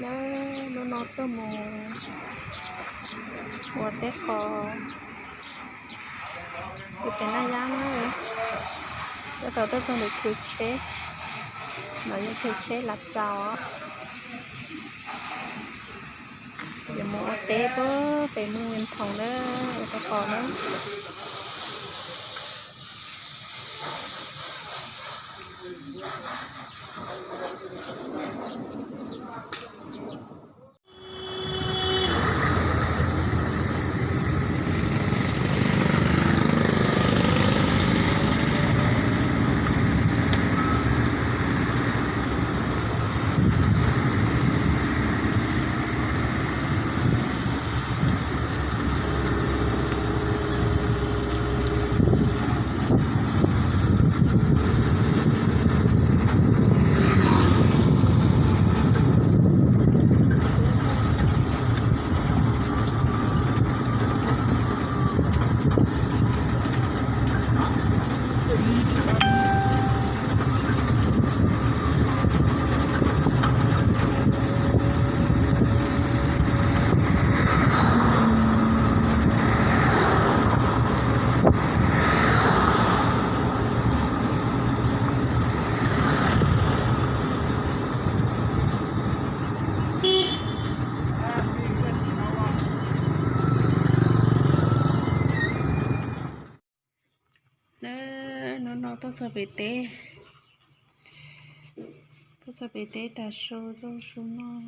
Lawm, hnub no tuaj mus ua teb qos tim pem Naj Yab na. Tab tom tuaj txog ntawm chaw tsheb, no yog chaw tsheb Lav Txaus. Yuav mus ua teb puag pem Moos Vias Thoos na, ua teb qos na. Hnub no tuaj txog pem teb, tuaj txog pem teb tas su tuaj su noj,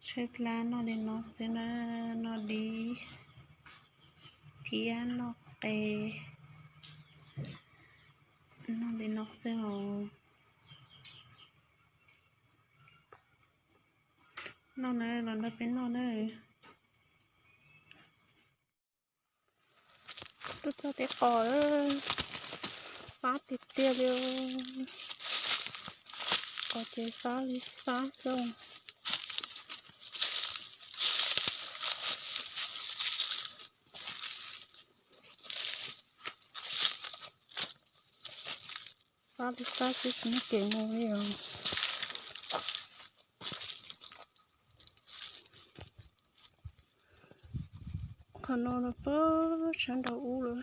tshaib plab noj li no xwb na, noj dib thiab noj qe, noj li no xwb os. Noj na, los nrog peb noj na. Tuaj txog teb qos, fab tiag tiag li. Qos ces fab li fab xwb. Fab li fab xwb tsis muaj kev mus li os. Qhov no los puag sab nraum ub lawm,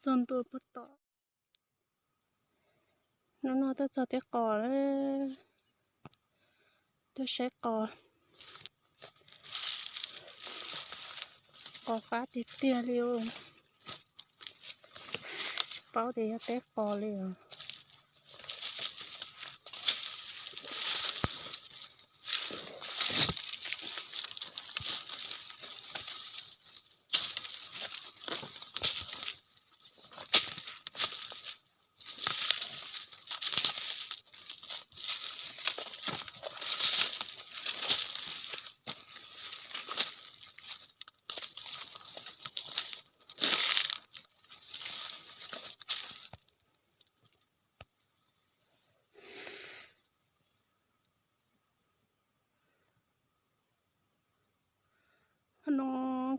txog ntua puag tom. Hnub no tuaj txog teb qos lawm, tuaj saib qos. Qos fab tiag tiag li os. Tsis paub tias yog teb qos li os. Qhov no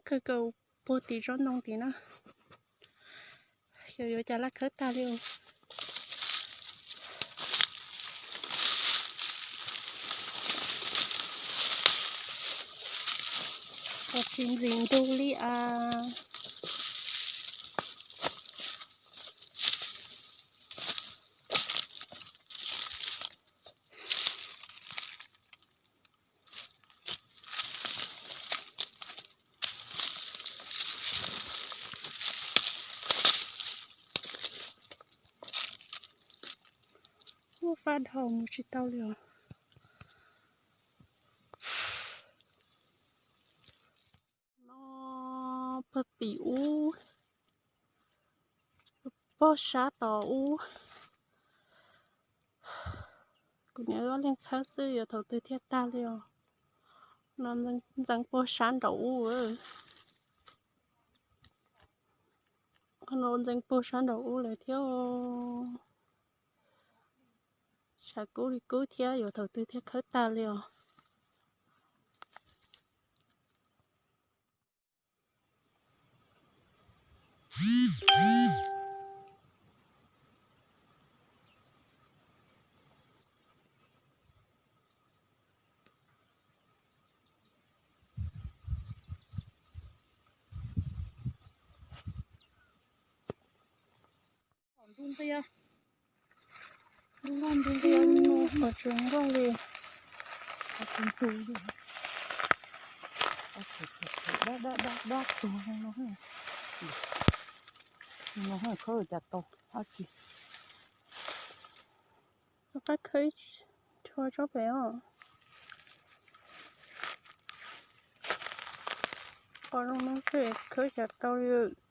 kawg kawg puag tim tsob ntoo tim na. Xyov yuav cas laj khawb tag li os. Qos tsis ntxim ntug li as. Ua fab dhau mus tsis tau li os. No puag tim ub, puag sab tod ub. Kuv niam ob leeg khawb xwb yuav thaum twg thiaj tag li os. No ntxeev puag sab nraum ub. Qhov no ntxeev puag sab nraum ub lawm thiab. Tshav kub li kub thiab yuav thaum twg thiaj khawb tag li os. Yog, nkauj nti no mas tsis nkauj li. Tsis ntug li. Dab dab dab dab tuag no. No khawb cas tau dab tsi. Rov qab khawb tshua tsob pem os. Qhov zoo no xwb khawb cas tau li.